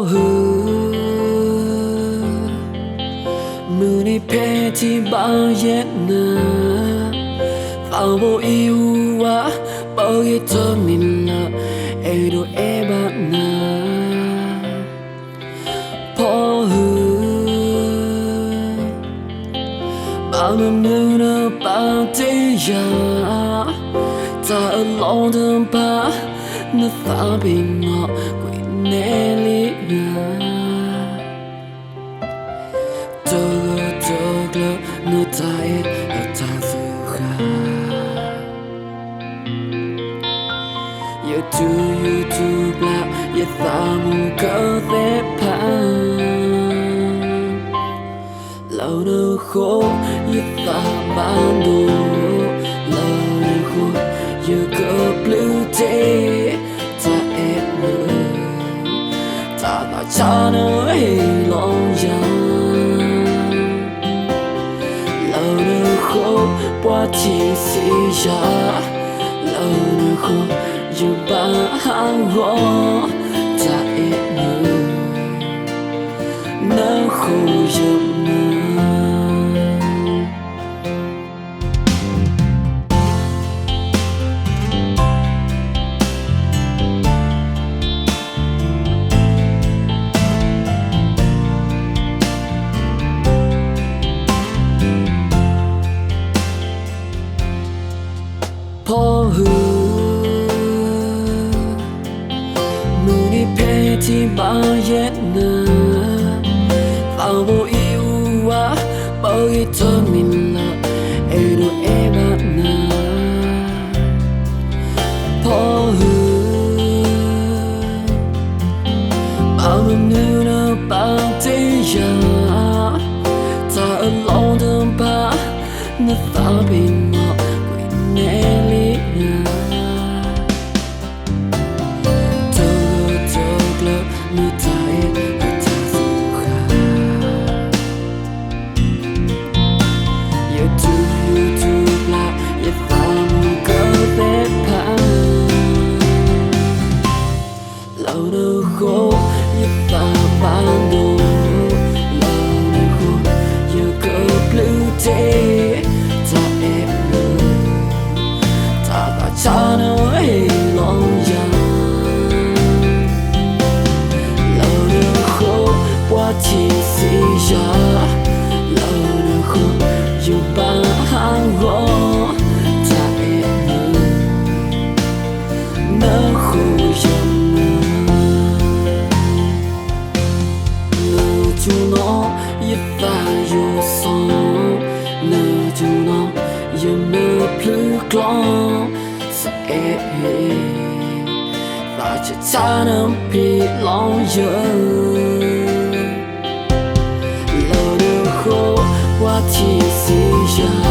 ဖီၣ်ဟုၣ်, မုၢ်နံၤဖဲထံၣ်ဘၣ်ယဲနၤ, သးဘိအံၤဟူးဝး, ပဂ့ၤတမံၤလၢ အဲၣ်ဒိးအဲၣ်ဘၣ်နၤ. ဖီၣ်ဟုၣ်, ဘၣ်မနုၤနပာ်တ့ၢ်ယၤ, တၢ်အလီၢ်တဖၣ် နသးပ့ၤနီၣ်ကွံာ်နဲလံယၤ, တဂၢၢ်တကျၢၤ နတၢ်အဲၣ်အတၢ်စူၤဃာ် ယတူၢ်ယူၢ်တူၢ်ပျၢ် ယသးမူကသ့ၣ်တဖၣ်, လၢနဃိ ယသးဘၣ်ဒိ, လၢနဃိ ယကပျုၢ်တ့ၢ် တၢ်အဲၣ်မုာ် တၢ်သးဆါနဟ့ၣ်လီၤယၤ, လၢနဃိ ပှၤထံၣ်ဆံးယၤ, လၢနဃိ ယဘၣ်ဟးဂီၤ တၢ်အဲၣ်မုာ် နဃိယမုာ်. ဖီၣ်ဟုၣ်, မုၢ်နံၤဖဲထံၣ်ဘၣ်ယဲနၤ, သးဘိအံၤဟူးဝး, ပဂ့ၤတမံၤလၢ အဲၣ်ဒိးအဲၣ်ဘၣ်နၤ. ဖီၣ်ဟုၣ်, ဘၣ်မနုၤနပာ်တ့ၢ်ယၤ, တၢ်အလီၢ်တဖၣ် နသးပ့ၤနီၣ်ကွံာ်နဲလံယၤ, တဂၢၢ်တကျၢၤ နတၢ်အဲၣ်အတၢ်စူၤဃာ် ယတူၢ်ယူၢ်တူၢ်ပျၢ် ယသးမူကသ့ၣ်တဖၣ်, လၢနဃိ ယသးဘၣ်ဒိ, လၢနဃိ ယကပျုၢ်တ့ၢ် တၢ်အဲၣ်မုာ် တၢ်သးဆါနဟ့ၣ်လီၤယၤ, လၢနဃိ ပှၤထံၣ်ဆံးယၤ, လၢနဃိ ယဘၣ်ဟးဂီၤ တၢ်အဲၣ်မုာ် နဃိယမုာ်. နတူၢ်နီၣ်ယသးယိၣ်စီ, နတူၢ်နီၣ်ယမုၢ်ဖျုးကျီ, စအဲၣ် သးဆါနဟ့ၣ်လီၤယၤ, လၢနဃိ ပှၤထံၣ်ဆံးယၤ